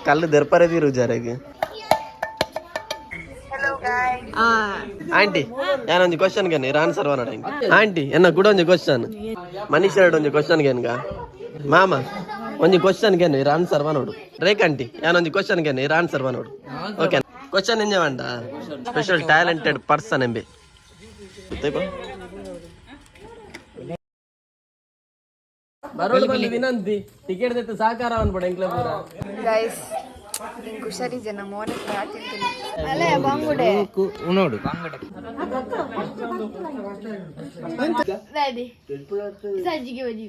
ಕಲ್ಲು ದೆರ್ಪರೆ ಜಾರೆಗ್. ಆಂಟಿ, ಯಾನೊಂಜಿ ಕ್ವಶನ್ ಗೆನ್, ಇರ್ ಆನ್ಸರ್ ವನಡ. ಆಂಟಿ, ಎನ್ನ ಕೂಡ ಒಂಜಿ ಕ್ವಶನ್. ಮನೀಶ್ ಒಂಜಿ ಕ್ವಶನ್ ಗೆನ್ಗ. ಮಾಮ, ಒಂಜಿ ಕ್ವಶನ್ ಗೆನ್, ಇರ್ ಆನ್ಸರ್ ವನೋಡು. ರೇಖಾ ಆಂಟಿ, ಯಾನೊಂಜಿ ಕ್ವಶನ್ ಗೆನ್, ಇರ್ ಆನ್ಸರ್ ವನೋಡು. ಓಕೆ, ಕ್ವಶನ್ ಎಂಜ ವಂಡ ಸ್ಪೆಷಲ್ ಟ್ಯಾಲೆಂಟೆಡ್ ಪರ್ಸನ್ ಎಂಬೆ. ಬರೋಡು ಬಂದು ವಿನಂತಿ, ಟಿಕೆಟ್ ದೆತ್ತು ಸಹಕಾರ ಅನ್ಬೇಡ ಎಂಕ್ಲ ಪೂರ. ಗೈಸ್, ನಿಂಗೆ ಹುಷಾರಿದ್ದೆ ನಮ್ಮ ಮೋನೆ. ತಿಂತೀನಿ ಅಲ್ಲೇ ಬಂಗುಡೆ. ಉಣೋಡು. ದಾದಿ ಸಜ್ಜಿಗೆ ಬಜಿ.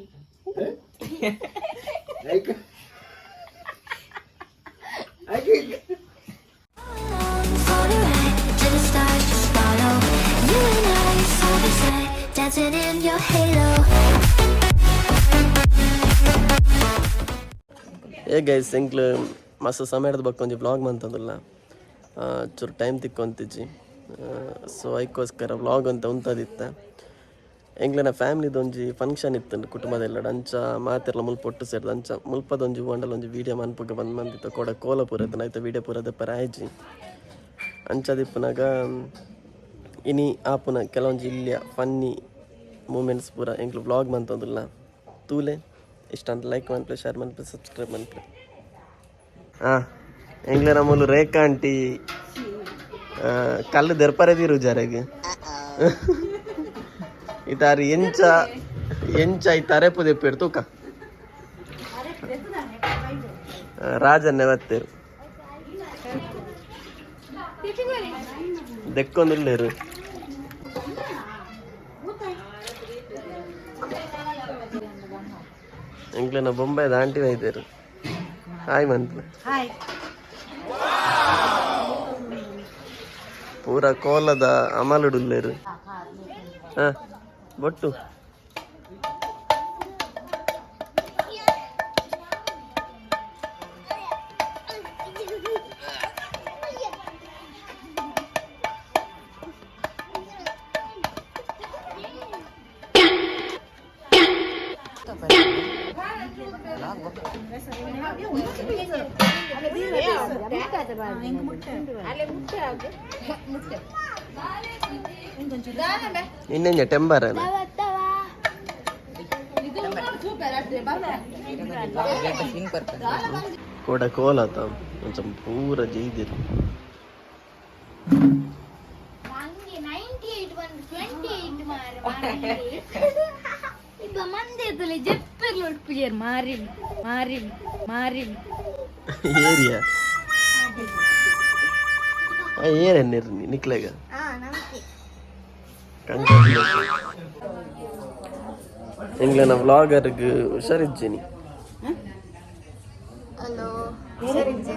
For the ride to the stars, just follow. You and I, side by side, dancing in your halo. ಏ ಗೈಸ್, ಎಂಕ್ಲು ಮಸ್ತ್ ಸಮಯದ ಬೊಕ್ಕ ಒಂಜಿ ವ್ಲಾಗ್ ಮಂತಂದುಲ್ಲ. ಚೂರು ಟೈಮ್ ತಿಕ್ಕೊಂತಿಜ್ಜಿ. ಸೊ ಐಕ್ಕೋಸ್ಕರ ವ್ಲಾಗ್ ಅಂತ ಉಂತದಿತ್ತ. ಎಂಕ್ಲೆನ ಫ್ಯಾಮಿಲಿದ ಒಂಜಿ ಫಂಕ್ಷನ್ ಇತ್ತು ಕುಟುಂಬದೆಲ್ಲಡ. ಅಂಚ ಮಾತೆರ್ಲ ಮುಲ್ಪ ಒಟ್ಟು ಸೇರ್ದು ಅಂಚ ಮುಲ್ಪದ ಒಂಜಿ ಒಂಡಲ ಒಂಜಿ ವೀಡಿಯೋ ಮನ್ಪುಗ ಬಂದ್ ಮಂದಿತ್ತ. ಕೋಡ ಕೋಲ ಪೂರ ಇತ್ತು, ಐತ ವೀಡಿಯೋ ಪೂರ ದೆಪ್ಪರೆ ಆಯ್ಜಿ. ಅಂಚದಿಪ್ಪುನಗ ಇನಿ ಆಪುನ ಕೆಲವೊಂಜಿ ಇಲ್ಲಿಯ ಫನ್ನಿ ಮೂಮೆಂಟ್ಸ್ ಪೂರ ಎಂಕ್ಲು ವ್ಲಾಗ್ ಮಂತೊಂದುಲ್ಲ. ತೂಲೆ. ಇಷ್ಟ ಅಂತ ಲೈಕ್ ಮನ್ಪುಲೆ, ಶೇರ್ ಮನ್ಪುಲೆ, ಸಬ್ಸ್ಕ್ರೈಬ್ ಮನ್ಪುಲೆ. ಹಾಂ, ಎಂಕ್ಲೆನ ಮೂಲು ರೇಖಾ ಆಂಟಿ ಕಲ್ಲು ದೆರ್ಪರೆ ದೀರು ಜಾರೆಗ್. ಇತಾರು ಎಂಚ ಎಂಚ ಐತ ಅರೆಪು ದೆಪ್ಪಿಡ್ ತೂಕ. ರಾಜನ್ನೆ ಬತ್ತೇರು ದೆಕ್ಕೊಂದುಲ್ಲೇರು. ಎಂಕ್ಲೆನ ಬೊಂಬೈದ ಆಂಟಿ ವೈದೇರು, ಹಾಯ್ ಮನ್ಪುಲೆ. ಪೂರ ಕೋಲದ ಅಮಲುಡುಲ್ಲೇರು. ಹಾ, ಬೊಟ್ಟು. ಇನ್ನೆಂಜ ಟೆಂಬರ್. ಕೋಡ ಕೋಲಾತ ಒಂಚ ಪೂರ ಜೈದಿರು. 98 1 28 ಮಾರೆ. ಇಬ್ಬ ಮಂದೇತಲೆ ಜೆಪ್ಪೆಗ್ಲು ಉಟ್ಪುಜೇರ್ ಮಾರಿ ಮಾರಿ ಮಾರಿ. ಏರಿಯಾ ಏರೆನ್ನಿರ್ ನಿಕ್ಲೆಗ. ಕಂಗ್ರಾಚುಲೇಷನ್. ಎಂಗ್ಲೆನ ವ್ಲಾಗರ್ಗ್ ಹುಷಾರಿಜ್ಜಿನಿ. ಹಲೋ, ಹುಷಾರಿಜ್ಜೆ.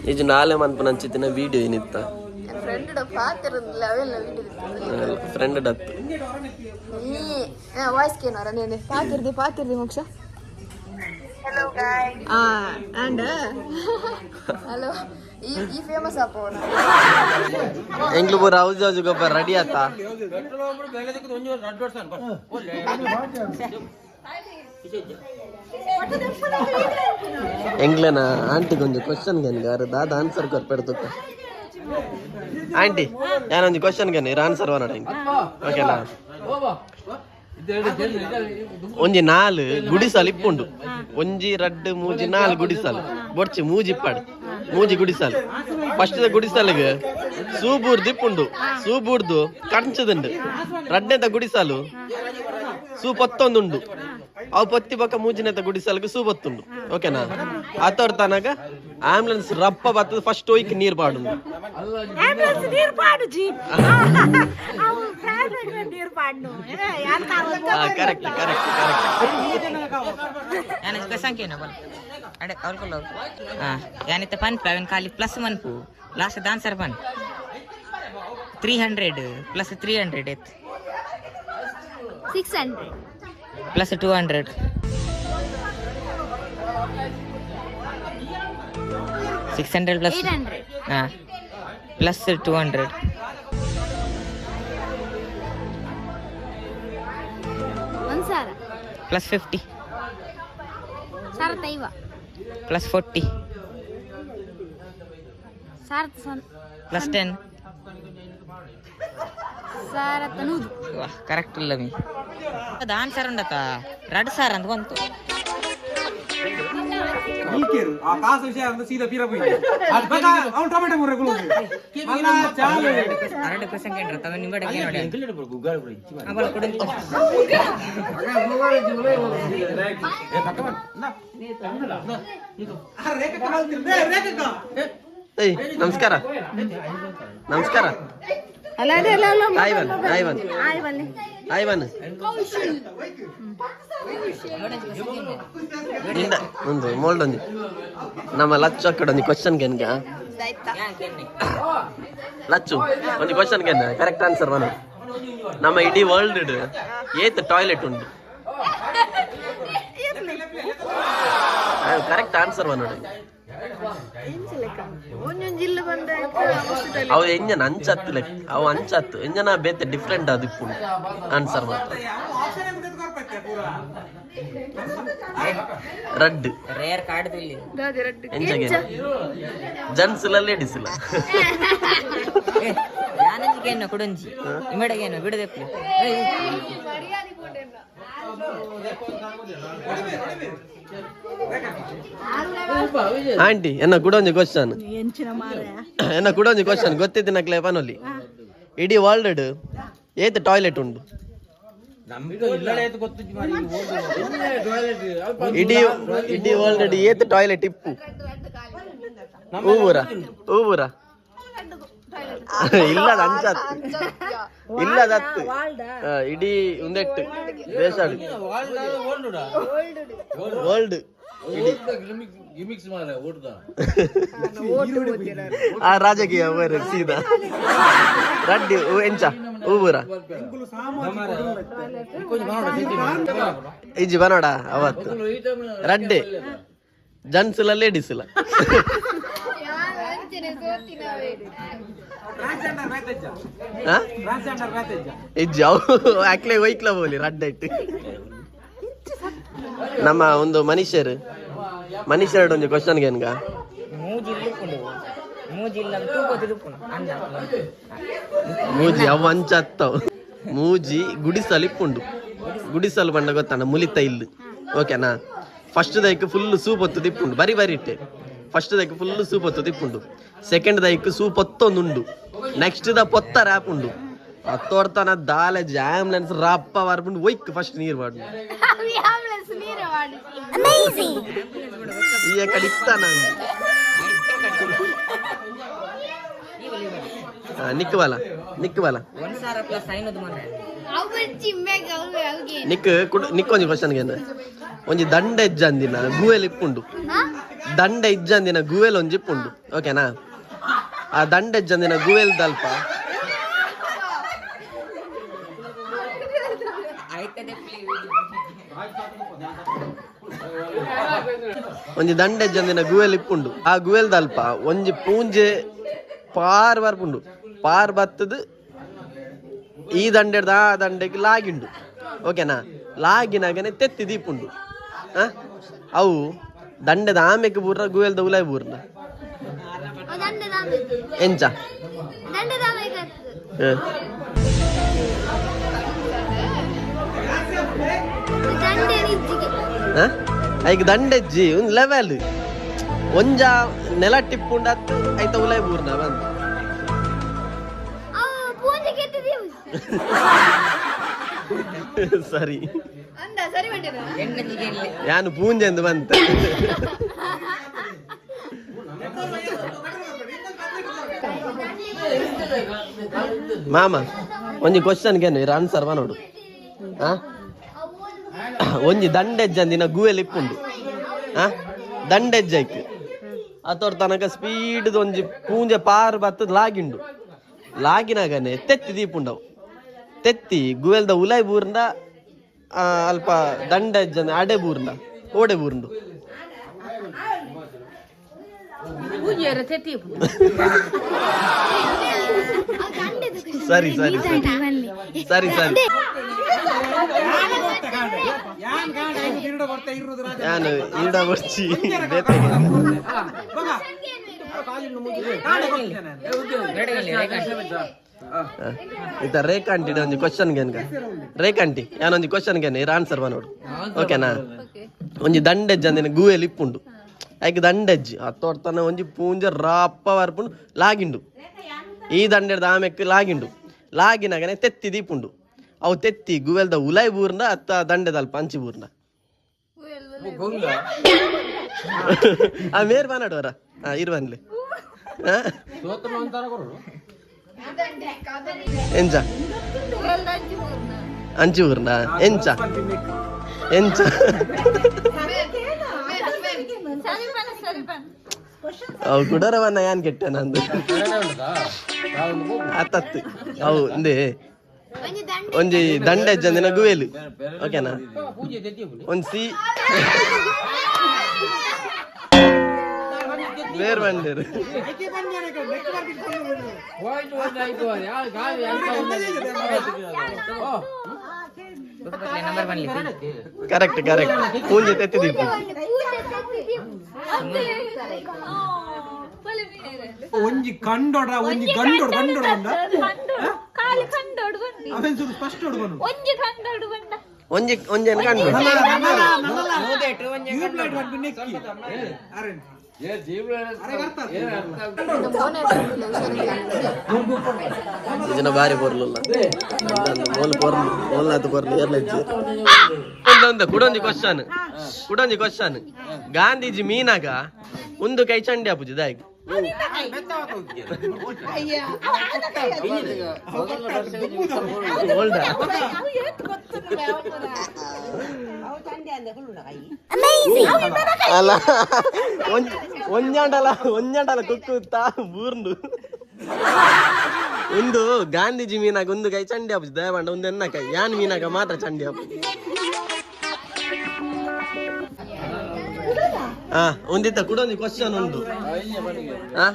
ನಿಜ ನಾಳೆ ಮನ್ಪುನಂಚಿತ್ತಿನ ವೀಡಿಯೋ ಏನಿತ್ತ? ಫ್ರೆಂಡ್ ಪಾತಿರಲ್ಲ, ಅವೆಲ್ಲ ವೀಡಿಯೋ. Friend doth. ನೀ ವಾಯ್ಸ್ ಕೇನೋರ ನೇನೆ ಪಾತಿರ್ದಿ ಪಾತಿರ್ದಿ ಮೋಕ್ಷ. ಆ ಅಂಡ್ ಹಲೋ, ಈ ಈ ಫೇಮಸ್ ಅಪ್ಪ. ಎಂಗ್ಲು ಪೂರ ಹೌಸ್ ಹೌಸ್ ಗೊಬ್ಬರ ರೆಡಿ ಆತ. ಎಂಗ್ಲೆನ ಆಂಟಿಗೆ ಒಂಜಿ ಕ್ವಶನ್ ಗೆನ್ಗ, ಅರೆ ದಾದ ಆನ್ಸರ್ ಕೊರ್ಪೆಡ್ತುಕ್ಕ. ಆಂಟಿ, ಯಾನೊಂಜಿ ಕ್ವಶನ್ ಗೆನ್, ಇರ್ ಆನ್ಸರ್ ವನಡ. ಓಕೆನಾ? ಒಂಜಿ ನಾಲ್ ಗುಡಿಸಲ್ ಇಪ್ಪುಂಡು. ಒಂಜಿ, ರಡ್ಡ್, ಮೂಜಿ, ನಾಲ್ ಗುಡಿಸಲ್. ಬೊಡ್ಚಿ, ಮೂಜಿ ಇಪ್ಪಾಡು, ಮೂಜಿ ಗುಡಿಸಲ್. ಫಸ್ಟ್ ಗುಡಿಸಲ್ಗ್ ಸೂಬೂರ್ದು ಇಪ್ಪುಂಡು, ಸೂಬೂರ್ದು ಕಂಚದುಂಡು. ರಡ್ಡನೇದ ಗುಡಿಸಲು ಸೂ ಪೊತ್ತೊಂದುಂಡು. ಅವು ಪೊತ್ತಿ ಬೊಕ್ಕ ಮೂಜಿನೆತ ಗುಡಿಸಲ್ಗ್ ಸೂ ಬತ್ತುಂಡು. ಓಕೆನಾ? ಆತೋರ್ ತನಗ ಆಂಬುಲೆನ್ಸ್ ರಪ್ಪ ಬತ್ತದ. ಫಸ್ಟ್ ಒಯ್ಕ್ ನೀರ್ ಪಾಡುಂಡು? ಆಂಬ್ಯುಲೆನ್ಸ್ ನೀರು ಪಾಡುಜಿ, ಅವು ಪ್ರೈವೇಟ್ ನೀರು ಪಾಡ್ನು. Correct correct correct. ಯಾನ್ ಸಂಖ್ಯೆನ ಬಲ ಅಡೆ ಅವ್ಲ್ಕೊಲ್ಲ. ಹಾಂ, ಯಾನಿತ್ತ ಪನ್ಪು ಅವೆನ್ ಖಾಲಿ ಪ್ಲಸ್ ಮನ್ಪು, ಲಾಸ್ಟ್ ಆನ್ಸರ್ ಪನ್. 300 ಪ್ಲಸ್ 300 ಎತ್? 600. Plus 200. 600 plus 800. ಹಾಂ, ಪ್ಲಸ್ 200. 1000. Plus 50. 1050. Plus 40. 1000. Plus 10. 1100. ವಾಹ್, ಕರೆಕ್ಟ್ ಇಲ್ಲ ಮೀ. ಅದು ಆನ್ಸರ್ ಉಂಡತ, 2000 ಅಂತ ಬಂತು. ಆ ಕಾಸು ವಿಷಯ ಅಂದ್ರೆ ಸೀದಾ ಪೀರ ಪೋಯಿ ಅದು ಬಕ ಅವ್ನು ಟೊಮೆಟೊ ಮುರ್ರೆ ಗುಳು ಮಲ್ಲ ಚಾಲು. ಅರಡು ಕ್ವಶನ್ ಕೇಂದ್ರ ತಮ್ಮ ನಿಂಬಡೆ ನೋಡಿ. ಅವಳ ಕೊಡು. ರೇಖಕ್ಕ ಮಲ್ತಿರ್ ರೇಖಕ್ಕ. ಏಯ್, ನಮಸ್ಕಾರ, ನಮಸ್ಕಾರ. ಆಯ್ವನ್ ಆಯ್ವನ್ ಆಯ್ವನ್ ನಿಂದ ಒಂದು ಮೋಲ್ಡ್ ಒಂಜಿ ನಮ್ಮ ಲಚ್ಚು ಅಕ್ಕಡ ಒಂಜಿ ಕ್ವಶನ್ ಗೆನ್ಗ. ಲಚ್ಚು, ಒಂಜಿ ಕ್ವಶನ್ ಗೆನ್ನ, ಕರೆಕ್ಟ್ ಆನ್ಸರ್ ಮನ. ನಮ್ಮ ಇಡೀ ವರ್ಲ್ಡ್ ಏತ್ ಟಾಯ್ಲೆಟ್ ಉಂಟು? ಕರೆಕ್ಟ್ ಆನ್ಸರ್ ಮನೋಡು. ಅವು ಎಂಜನ ಅಂಚತ್ತು ಲೆಕ್ಕ, ಅವು ಅಂಚತ್ತು ಎಂಜನ ಬೇತೆ ಡಿಫ್ರೆಂಟ್ ಅದು ಇಪ್ಪುಂಡು ಆನ್ಸರ್ ಮಾತ್ರ. ರಡ್ಡ್. ರೇರ್ ಕಾರ್ಡ್ ಇಲ್ಲಿ. ಎಂಜಗೆ ಜೆಂಟ್ಸ್ ಇಲ್ಲ, ಲೇಡೀಸ್ ಇಲ್ಲ. ಯಾನಂಜಿಗೆ ಕೊಡಂಜಿ ನಿಂಬಡೆಗೇನು ಬಿಡದೆಪ್ಲಿ. ಆಂಟಿ, ಎನ್ನ ಕೂಡ ಒಂಜಿ ಕ್ವಶನ್, ಎನ್ನ ಕೂಡ ಒಂಜಿ ಕ್ವಶನ್ ಗೊತ್ತಿದ್ದಿನಕ್ಲೆ ಪನೊಲಿ. ಇಡೀ ವರ್ಲ್ಡ್ ಏತ್ ಟಾಯ್ಲೆಟ್ ಉಂಡು? ಇಡೀ ಇಡೀ ವರ್ಲ್ಡ್ ಏತ್ ಟಾಯ್ಲೆಟ್ ಇಪ್ಪು? ಊರ ಊರ ಇಲ್ಲದ ಅಂಚತ್ತು ಇಲ್ಲದ ಹತ್ತು ಇಡೀ ಒಂದೆಟ್ಟು ದೇಶ ವರ್ಲ್ಡ್. ಆ ರಾಜಕೀಯ ಬೇರೆ ಸೀದಾ ರಡ್ಡಿ ಎಂಚ ಊರ ಇಜ್ಜಿ ಬನೋಡ ಅವತ್ತು ರಡ್ಡೆ, ಜೆಂಟ್ಸ್ ಇಲ್ಲ, ಲೇಡೀಸ್ ಇಲ್ಲ. ಹಾ? ಇಜ್ಜಿ, ಅವು ಆಕ್ಲೆ ಒಯ್ಕ್ಲ ಬೋಲಿ ರಡ್ಡ ಇಟ್ಟು. ನಮ್ಮ ಒಂದು ಮನುಷ್ಯರು ಮನುಷ್ಯರು ಒಂಜಿ ಕ್ವಶನ್ ಗೆನ್ಗ. ಮೂಜಿ ಇಲ್ಲುಕೊಂಡು ಮೂಜಿ ಇಲ್ಲ ತೂಕೋತಿದುಪ್ಪುನು ಅಂದ. ಮೂಜಿ ಅವು ಅಂಚತ್ತವು. ಮೂಜಿ ಗುಡಿಸಲು ಇಪ್ಪುಂಡು. ಗುಡಿಸಲು ಬಂಡ ಗೊತ್ತಾನ? ಮುಲಿತ ಇಲ್ಲು, ಓಕೆನಾ? ಫಸ್ಟ್ ದೈಕ್ ಫುಲ್ ಸೂಪ್ ಹೊತ್ತು ತಿಪ್ಪುಂಡು. ಬರಿ ಬರಿ ಇಟ್ಟೆ. ಫಸ್ಟ್ ದೈಕ್ ಫುಲ್ ಸೂಪ್ ಹೊತ್ತು ತಿಪ್ಪುಂಡು. ಸೆಕೆಂಡ್ ದೈಕ್ ಸೂಪ್ ಹೊತ್ತೊಂದುಂಡು. ನೆಕ್ಸ್ಟ್ ದ ಪೊತ್ತ ರ್ಯಾಪ್ ಉಂಡು. ಅತ್ತೋಡ್ತಾನ ದಾಲೆ ಆಂಬುಲೆನ್ಸ್ ರಪ್ಪ ಬರ್ಪುಂಡು. ಒಯ್ಕ್ ಫಸ್ಟ್ ನೀರು ಪಾಡು. ಆಂಬುಲೆನ್ಸ್ ನೀರು ಮಾಡಿ. ಈ ಕಡೆ ಇತ್ತಾನ. ನಿಕ್ಕುವಲ್ಲ ನಿಕ್ಕುವಲ್ಲ. 1000 ಪ್ಲಸ್ 500 ಮೊನ್ನೆ. ಅವು ಚಿಮ್ಮೆಗೆ ಅವು ಅವಿಗೆ. ನಿಕ್ ಕುಡ್ ನಿಕ್ ಒಂಜಿ ಕ್ವಶನ್ ಗೆನ. ಒಂಜಿ ದಂಡ ಇಜ್ಜಂದಿನ ಗುವೆಲ್ ಇಪ್ಪುಂಡು. ದಂಡ ಇಜ್ಜಂದಿನ ಗುವೆಲ್ ಒಂಜಿ ಇಪ್ಪುಂಡು, ಓಕೆನಾ? ಆ ದಂಡ ಇಜ್ಜಂದಿನ ಗುವೆಲ್ ದಲ್ಪ ಆಯ್ತದೆ. ಒಂಜಿ ದಂಡ ಇಜ್ಜಂದಿನ ಗುವೆಲ್ ಇಪ್ಪುಂಡು. ಆ ಗುವೆಲ್ ದಲ್ಪ ಒಂಜಿ ಪೂಂಜೆ ಪಾರ್ ಬರ್ಪುಂಡು. ಪಾರ್ ಬತ್ತದು ಈ ದಂಡೆಡ್ದ ಆ ದಂಡೆಗೆ ಲಾಗಿಂಡು, ಓಕೆನಾ? ಲಾಗಿನಾಗನೆ ತೆತ್ತಿ ದೀಪುಂಡು. ಆ ಅವು ದಂಡೆದ ಆಮೆಗೆ ಬೂರ್ನ ಗುವೆಲ್ದ ಉಲಾಯ್ ಬೂರ್ನ? ಎಂಚ? ದಂಡದ. ಹ. ದಂಡೆ ನಿಜ್ಜಿಗೆ. ಹ? ಐಕ್ ದಂಡೆಜ್ಜಿ ಒಂದು ಲೆವೆಲ್ ಒಂಜ ನೆಲ ಟಿಪ್ಪುಂಡು ಅತ್ತು ಐತ ಉಲಾಯ್ ಬೂರ್ನ ಬಂದು. ಅವು ಪೂಂಜೆ ಕೆತ್ತಿದೀವಿ. ಸರಿ. ಅಂದ ಸರಿ ಬಂಡಿನ. ಎಣ್ಣೆಜಿಗೆ ಇಲ್ಲಿ. ಯಾನು ಪೂಂಜೆ ಎಂದು ಬಂತ. ಮಾಮ, ಒಂಜಿ ಕ್ವಶನ್ ಗೆನು ಇರ ಆನ್ಸರ್ ನೋಡು. ಆ ಒಂಜಿ ದಂಡೆಜ್ಜಂದಿನ ಗುವೆಲ್ ಇಪ್ಪುಂಡು. ಆ ದಂಡೆಜ್ಜೈಕ್ ಅತೋರ್ ತನಕ ಸ್ಪೀಡ್ ಒಂಜಿ ಪೂಂಜೆ ಪಾರ್ ಬತ್ತದ ಲಾಗಿಂಡು. ಲಾಗಿನಾಗನೆ ತೆತ್ತಿ ದೀಪುಂಡವು. ತೆತ್ತಿ ಗುವೆಲ್ದ ಉಲಾಯ್ ಬೂರ್ಂದ ಅಲ್ಪ ದಂಡ ಅಡೆ ಬೂರ್ಂದ ಓಡೆ ಬೂರ್ಂಡು? ಸರಿ ಸರಿ ಸರಿ ಸರಿ. ಯಾನು ಈಡ ಬರ್ಚಿ ಇತ್ತ ರೇಖಾಂಟಿ ಒಂಜಿ ಕ್ವಶನ್ ಗೆನ್ಕ. ರೇಖಾಂಟಿ ಯಾನೊಂಜಿ ಕ್ವಶನ್ ಗೆನ್ ಇರ ಆನ್ಸರ್ ಬನೋಡು, ಓಕೆನಾ? ಒಂಜಿ ದಂಡೆಜ್ಜ ಅಂದಿನ ಗೂವೆಲ್ ಇಪ್ಪುಂಡು, ಐಕ್ ದಂಡೆಜ್ಜಿ ಅತ್ತೋಡ್ತಾನೆ ಒಂಜಿ ಪೂಂಜ ರಾಪ್ಪ ವರ್ಪುಂಡು ಲಾಗಿಂಡು. ಈ ದಂಡೆಡ್ದ ಆಮೆಕ್ ಲಾಗಿಂಡು, ಲಾಗಿನಾಗನೆ ತೆತ್ತಿ ದೀಪುಂಡು. ಅವು ತೆತ್ತಿ ಗುವೆಲ್ದ ಉಲೈ ಬೂರ್ನ ಅತ್ತ ದಂಡೆದಲ್ಪ ಅಂಚಿ ಬೂರ್ನ? ಆ ಮೇರ್ ಬಾನಾಡುವರ ಇರುವನ್ಲೆ ಎಂಚ ಅಂಚಿ ಊರ್ನ ಎಂಚ ಎಂಚ? ಅವು ಕುಡರವನ್ನ ಯಾನ್ ಕೆಟ್ಟ ನಂದು ಆತತ್ತು. ಅವು ಇಂದೆ ಒಂಜಿ ದಂಡೆಜ್ಜಂದಿನ ಗುವೇಲು, ಓಕೆನಾ? ಒಂಜಿ ಸಿ ಬೇರ್ ಬಂಡೇರು. ಕರೆಕ್ಟ್ ಕರೆಕ್ಟ್, ಪೂಂಜೆ ತೆತ್ತಿ ದೀಪು. ಒಂಜಿ ಕಂಡೋಡ ಒಂಜಿ ಗಂಡೋಡ್ ಗಂಡೋಡ್ ಬಂದ ಖಾಲಿ ಕಂಡೋಡು ಬಂದಿ. ಅವೆನ್ ಸುರು ಫಸ್ಟ್ ಹೊಡ್ಕೊನು. ಒಂಜಿ ಕಂಡೋಡು ಬಂದ. ಒಂಜಿ ಒಂಜಿ ಕಂಡು. ಟ್ಯೂಬ್ ಲೈಟ್ ಬಂದು ನೆಕ್ಕಿ ಅರೆ ಜನ ಬಾರಿ ಪೊರ್ಲುಲ್ಲ ಮೋಲ್ ಪೊರ್ಲು ಮೋಲ್ನಾತ್ ಪೊರ್ಲು ಏರ್ಲಜ್ಜಿ. ಒಂದೊಂದು ಕುಡೊಂಜಿ ಕ್ವಶನ್, ಕುಡೊಂಜಿ ಕ್ವಶನ್. ಗಾಂಧೀಜಿ ಮೀನಾಗ ಒಂದು ಕೈ ಚಂಡಿ ಆಪುಜಿ ದಾಯಗ್? ಓಲ್ಡ ಅಲ್ಲ, ಒಂಜಾಂಡಲ ಒಂಜಾಂಡಲ ಕುಕ್ಕು ತಾ ಬೂರ್ಂಡು. ಒಂದು ಗಾಂಧೀಜಿ ಮೀನಾಗ ಒಂದು ಕೈ ಚಂಡಿ ಆಪುಜಿ ದಯಮಾಂಡ ಒಂದು ಎನ್ನ ಕೈ ಯಾನ್ ಮೀನಾಗ ಮಾತ್ರ ಚಂಡಿ ಆಪುಜಿ. ಹಾ, ಒಂದಿತ್ತ ಕುಡೊಂಜಿ ಕ್ವಶನ್ ಉಂಡು. ಹಾ,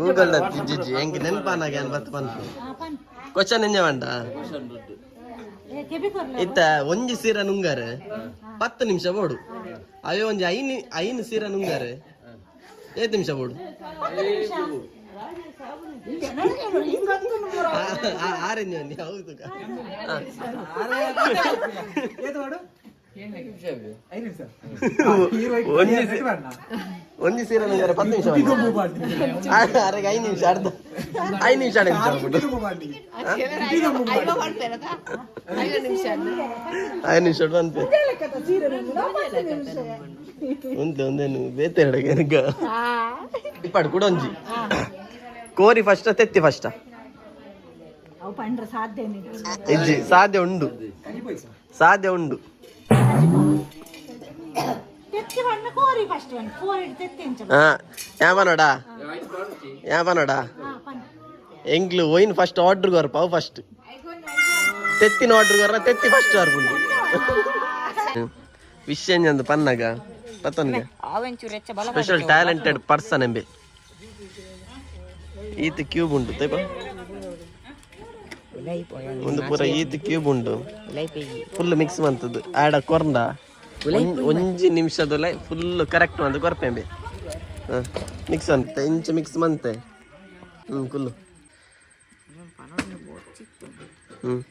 ಗೂಗಲ್ ಜಿಜ್ಜಿ ಹೆಂಗ್ ನೆನ್ಪಾನಾಗ ಏನ್ ಬತ್ತ ಪನ್ಪು ಕ್ವಶನ್ ಎಂಜ വേണ്ട. ಇತ್ತ ಒಂಜಿ ಸೀರೆ ನುಂಗಾರೆ 10 ನಿಮಿಷ ಬೋಡು, ಅಯ್ಯೋ ಒಂಜಿ ಐನ್ ಐನ್ ಸೀರೆ ನುಂಗಾರೆ ಏತ್ ನಿಮಿಷ ಬೋಡು? ಆರೆಂಜ್ ಒಂಜಿ ಹೌದು. ಒಂಜಿ ಸೀರೆ ನುಂಗಾರೆ 10 ನಿಮಿಷ, ಅರೆ 5 ನಿಮಿಷ, ಅರ್ಧ 5 ನಿಮಿಷ ನಿಮಿಷ 5 ನಿಮಿಷ ಬಂತೆ. ಒಂದೇ ಒಂದೇನು ಬೇತೆರಡ ಎನಗ ಇಪ್ಪಾಡು ಕುಡೊಂಜಿ ಕೋರಿ ಫಸ್ಟ್ ತೆತ್ತಿ ಫಸ್ಟ್? ಅವು ಪಂಡ್ರೆ ಸಾಧ್ಯ? ಇಜ್ಜಿ, ಸಾಧ್ಯ ಉಂಡು, ಸಾಧ್ಯ ಉಂಡು. ತೆತ್ತಿ ಬಣ್ಣ ಕೋರಿ ಫಸ್ಟ್ ಬಣ್ಣ ಕೋರಿ ತೆತ್ತಿ ಎಂಚ? ಹಾ, ಯಾವನೋಡ ಯಾವನೋಡ ಎಂಗ್ಲು ಒಯ್ನ್ ಫಸ್ಟ್ ಆರ್ಡರ್ ಕೊರ್ಪ. ಅವು ಫಸ್ಟ್ ತೆತ್ತಿನ ಆರ್ಡರ್ ಕೊರ್ನ, ತೆತ್ತಿ ಫಸ್ಟ್ ಬರ್ಪುಂಡು. ವಿಷಯ ಅಂದು ಪನ್ನಗ ಪತ್ತೊನ್ಗೆ ಸ್ಪೆಷಲ್ ಟ್ಯಾಲೆಂಟೆಡ್ ಪರ್ಸನ್ ಎಂಬೆ. ಈತ ಕ್ಯೂಬ್ ಉಂಟು ತೈಪ ಒಂದು ಪೂರ ಈತ್ ಕ್ಯೂಬ್ ಉಂಡು, ಫುಲ್ ಮಿಕ್ಸ್ ಮಂತದ್ದು ಆಡ ಕೊರ್ಂದ ಒಂಜಿ ನಿಮಿಷದೊಲೆ ಫುಲ್ ಕರೆಕ್ಟ್ ಮಂತ್ ಕೊರ್ಪೆಂಬೆ. ಮಿಕ್ಸ್ ಅಂತ ಇಂಚ ಮಿಕ್ಸ್ ಮಂತೆ. ಹ್ಮ್ ಕುಲ್ಲು. ಹ್ಮ್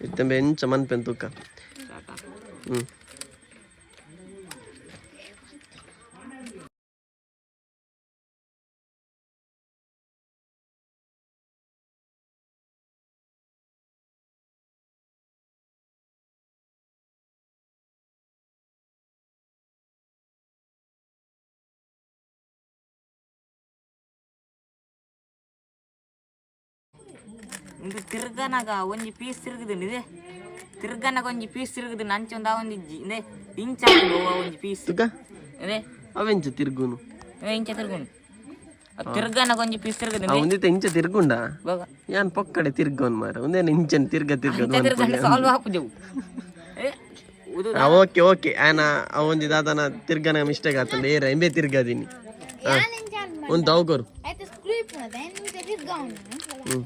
ಇತ್ತಂಬೆ ಎಂಚ ಮನ್ಪೆನ್ ತೂಕ. ಹ್ಮ್ ಇಂದು ತಿರ್ಗನಾಗ ಒಂಜಿ ಪೀಸ್ ತಿರುಗುದುಂಡು ಇದೆ, ತಿರ್ಗನಾಗ ಒಂಜಿ ಪೀಸ್ ತಿರುಗುದುಂಡು. ಅಂಚ ಒಂದು ಆ ಒಂಜಿ ಇಜ್ಜಿ ಇಂದೆ ಇಂಚ ಆಪುಂಡು ಅವು ಒಂಜಿ ಪೀಸ್. ತೂಕ. ಇದೆ. ಅವೆಂಚ ತಿರ್ಗುನು? ಇಂಚ ತಿರ್ಗುಂಡು, ತಿರ್ಗನಾಗ ಒಂಜಿ ಪೀಸ್ ತಿರುಗುದುಂಡು. ಒಂದಿತ್ತ ಇಂಚ ತಿರ್ಗುಂಡ? ಬೊಕ ಯಾನ್ ಪೊಕ್ಕಡೆ ತಿರ್ಗೋನ್ ಮಾರ, ಒಂದೇನು ಇಂಚನ್ ತಿರ್ಗ ತಿರ್ಗ. ಇಂಚ ತಿರ್ಗಂಡ ಸಾಲ್ವ್ ಆಪುಜವು. ಏ ಓಕೆ ಓಕೆ ಆನ ಅವೊಂಜಿ ದಾದನ ತಿರ್ಗನ ಮಿಸ್ಟೇಕ್ ಆತಂಡ ಏರ ಎಂಬೆ ತಿರ್ಗದಿನಿ. ಒಂದು ಅವು ಕೊರು. ಆಯ್ತು, ಸ್ಕ್ರೂ ಇಪ್ಪುನದ ಎಂತ ತಿರ್ಗಾವುಂಡು,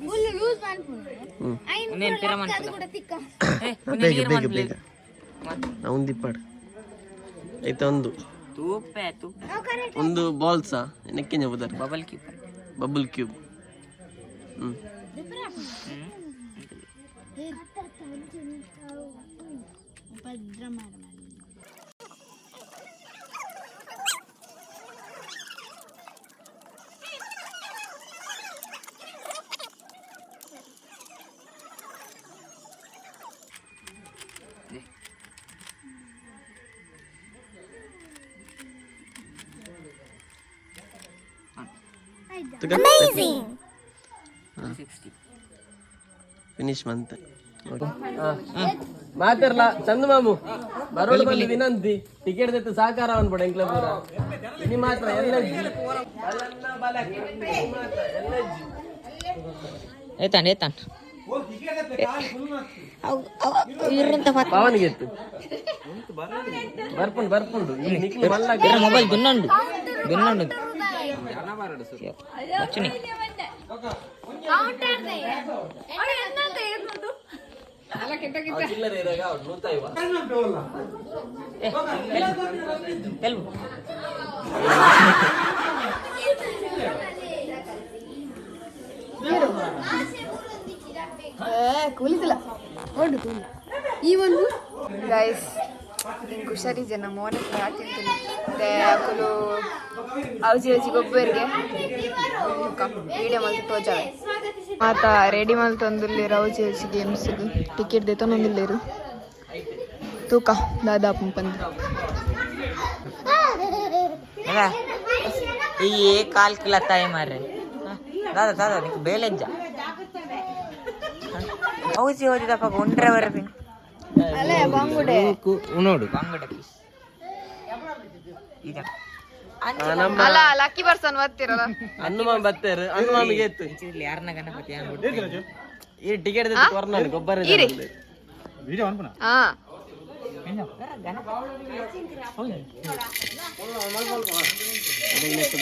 ಫುಲ್ ಲೂಸ್ ಮನ್ಪುಂಡು. ಉಂದೆನ್ ಪಿರ ಅದು ಕೂಡ ತಿಕ್ಕ. ಬೇಗ ಬೇಗ ಬೇಗ ಒಂದಿಪ್ಪಾಡು ಐತ ಒಂದು. ತೂಪೆ ತೂಪೆ. ಒಂದು ಬಾಲ್ಸಾ ನೆಕ್ಕೆಂಜ ಬುದರ್? Bubble cube. Bubble cube. ಉಪದ್ರ ಮಾಡ. 60. ಫಿನಿಶ್ ಮಂತ್ ಮಾತಿರ್ಲ ಚಂದ ಮಾಮು ಬರೋಡು ಬಂದು ವಿನಂತಿ, ಟಿಕೆಟ್ ದೆತ್ತು ಸಾಕಾರ ಅನ್ಬೇಡ ಎಂಕ್ಲ ಪೂರ. ಇನಿ ಮಾತ್ರ ಎಲ್ಲ. ಏತಾನ್ ಏತಾನ್. ಪವನಿಗೆ ಎತ್ತು ಬರ್ಪುಂಡು ಬರ್ಪುಂಡು ಈ ನಿಕ್ಲು ಮಲ್ಲ. ಮೊಬೈಲ್ ದುನ್ನಂಡು ದುನ್ನಂಡು ಬಚ್ಚುನಿ. ಚಿಲ್ಲರೆ ಇರಾಗ ಅವ್ರು ನೂತಾಯಿವ. ತೆಲ್ಬು. ಕೂಲಿದಿಲ್ಲ ಓಡು ಈ ಒಂದು. ಗೈಸ್, ಇಂಕ್ ಹುಷಾರಿಜೆ, ನಮ್ಮ ಮೋನೆ ತಿಂತೀನಿ. ಮತ್ತೆ ಅಕುಲು ಅವಜಿ ಅವಜಿ ಗೊಬ್ಬರಿಗೆ ವಿಡಿಯೋ ಮಲ್ತು ತೋಜಾವೆ. ಮಾತ ರೆಡಿ ಮಲ್ತೊಂದುಲ್ಲೇರು. ಅವಜಿ ಅವಜಿ ಗೇಮ್ಸ್ ಟಿಕೆಟ್ ದೆತ್ತೊಂದುಲ್ಲೇರು. ತೂಕ ದಾದಾ ಪಂಪಂದು. ಈ ಕಾಲ್ ಕಿಲ ತಾಯಿ ಮಾರ್ರೆ. ದಾದಾ ದಾದಾ ನಿಕ್ ಬೇಲೆಂಜ ಹೌಸಿ ಹೋದಿದಪ್ಪ ಒಂಡ್ರೆ ಬರಪಿನ್. ಅಲ್ಲೇ ಬಂಗುಡೆ. ನೋಡು ಬಂಗುಡೆ ಪೀಸ್ ಈಗ. ಅಲ್ಲ, ಲಕ್ಕಿ ಪರ್ಸನ್ ಬರ್ತಿರಲ್ಲ. ಹನುಮಾನ್ ಬತ್ತೇರು, ಹನುಮಾಮಿಗೆ ಎತ್ತು. ಯಾರನ್ನ ಗಣಪತಿ ಅನ್ಬಿಟ್ಟು. ಈ ಟಿಕೆಟ್ ದೆತ್ತು ಕೊರ್ನಾಡು ಗೊಬ್ಬರ. ಇರಿ. ಹಾ.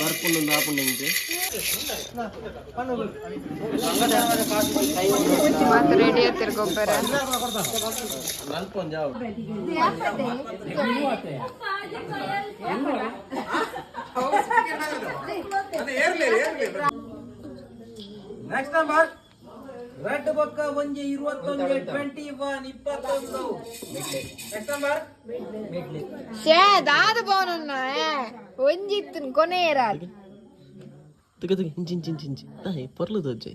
ಬರ್ಪುಂಡು ಒಂದು ಆಪುಂಡು ಇಂಚೆ. ಮಾತ್ರ ರೆಡಿ ಆಗ್ತಿರ ಗೊಬ್ಬರ. ಅಲ್ಪ ಒಂಜಿ ಆವು. ನೆಕ್ಸ್ಟ್ ನಂಬರ್ ರೆಡ್ ಬೊಕ್ಕ ಒಂಜಿ 21, 21, 21. Next number. ಶೇ ದಾದ ಪೋನನ್ನ ಒಂಜಿತ್ತು ಕೊನೆಯರ. ತುಗ ತುಗ ಇಂಚಿ ಇಂಚಿ ಇಂಚಿ ಇಂಚಿ ತಾಯಿ ಪೊರ್ಲು ತೋಜೆ.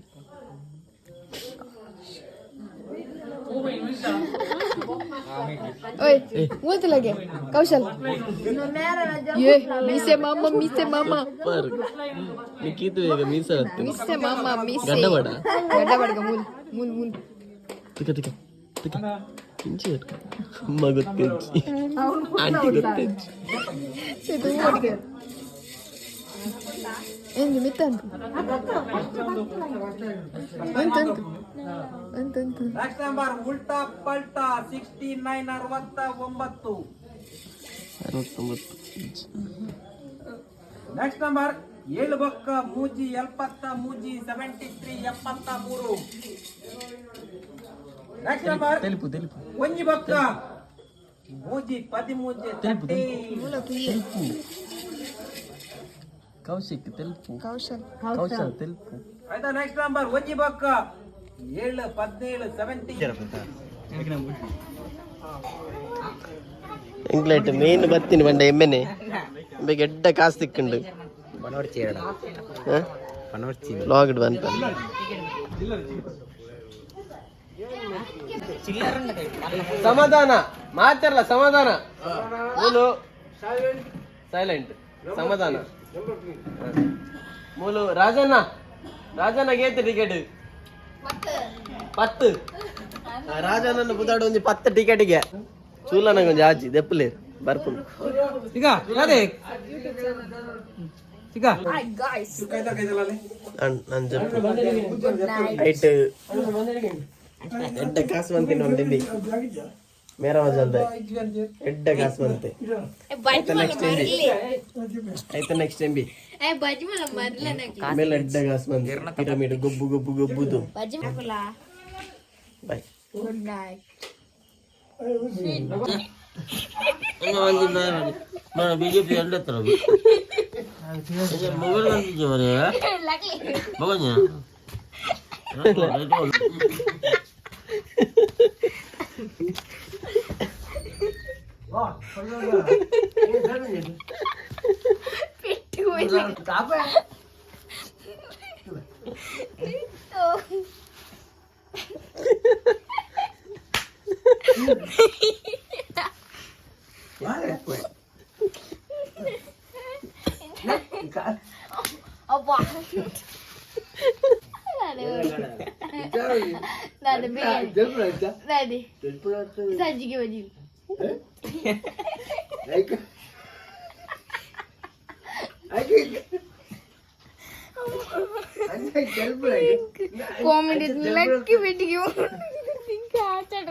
ಓಯ್ ಮೂತಲಗೆ ಕೌಶಲ್ ಏ ಮೀಸೆ ಮಾಮ ಮೀಸೆ ಮಾಮ. ಸೂಪರ್ ನಿಕ್ಕೀತು ಈಗ ಮೀಸಲತ್ತು. ಮೀಸೆ ಮಾಮ ಮೀಸೆ. ಗಡ್ಡ ಬಡ. ಗಡ್ಡ ಬಡ್ಗ ಮೂಲ್ ಮೂಲ್ ಮೂಲ್. ತುಗ ತುಗ ತುಗ ಇಂಚಿ ಅಮ್ಮ ಗೊತ್ತೆಜ್ಜಿ ಆಂಟಿ ಗೊತ್ತೆಜ್ಜಿ. ಇದು ಓಡಿಗೆ ಎಂಜಿ ಮಿತ್ತಂತು ಅಂತು ಅಂತು ಅಂತು. ನೆಕ್ಸ್ಟ್ ನಂಬರ್ ಉಲ್ಟಾ ಪಲ್ಟಾ 69, 69. 69. ನೆಕ್ಸ್ಟ್ ನಂಬರ್ ಏಳು ಬೊಕ್ಕ ಮೂಜಿ 73, 73, 73. ನೆಕ್ಸ್ಟ್ ನಂಬರ್ ತೆಲುಪು ತೆಲುಪು. ಒಂಜಿ ಬೊಕ್ಕ ಮೂಜಿ 13, 30. ತೆಲುಪು ಕೌಶಿಕ್ ತೆಲುಪು. ಕೌಶಲ್. ಕೌಶಲ್ ತೆಲುಪು. ಆಯ್ತಾ? ನೆಕ್ಸ್ಟ್ ನಂಬರ್ ಒಂಜಿ ಬೊಕ್ಕ ಏಳು 17, 70. ಎಂಕ್ಲೈಟ್ ಮೇನ್ ಬತ್ತೀನಿ ಬಂಡ ಎಮ್ಮೆನೆ ಬೇಗ ಎಡ್ಡ ಕಾಸು ತಿಕ್ಕಂಡು ಲಾಗ್ಡ್ ಬಂತ. ಸಮಾಧಾನ ಮಾತಾಡಲ್ಲ ಸಮಾಧಾನ ಮೂಲು ಸೈಲೆಂಟ್ ಸಮಾಧಾನ ಮೂಲು ರಾಜಣ್ಣ ರಾಜಣ್ಣ ಗೇತ ಟಿಕೆಟ್ 10. ರಾಜಣ್ಣ ಬುದಾಡು ಒಂಜಿ 10 ಟಿಕೆಟ್ಗೆ ಚೂಲನ ಒಂಜಿ ಆಜಿ ದೆಪ್ಪಲೆ ಬರ್ಪುಂಡು. ಈಗ ಅದೇ ಈಗ. ನಾನು ಜಪ್ಪು ಐಟ್ ಎಡ್ಡ ಕಾಸು ಬಂತೀನಿ ಒಂದು ದಿಂಬಿ. ಮೇರ ಮಜಲ್ದ ಎಡ್ಡೆ ಕಾಸು ಬಂತೆ. ನೆಕ್ಸ್ಟ್ ಎಂಬಿ ಆಯ್ತಾ? ನೆಕ್ಸ್ಟ್ ಎಂಬಿ ಮೇಲೆ ಎಡ್ಡೆ ಕಾಸು ಬಂತೆ. ಪಿರಮಿಡ್ ಗೊಬ್ಬು ಗೊಬ್ಬು ಗೊಬ್ಬುದು. ಬಾಯ್. ಬಿಜೆಪಿ ಎಲ್ಲ ಮೊಬೈಲ್ ಮಗನ. ಸಜ್ಜಿಗೆ ಬಜ್ಜಿ. ಕಾಮಿಡಿ ಲಕ್ಕಿ ಬೆಟ್ಟಿಗೆ ಆಚಾಡ.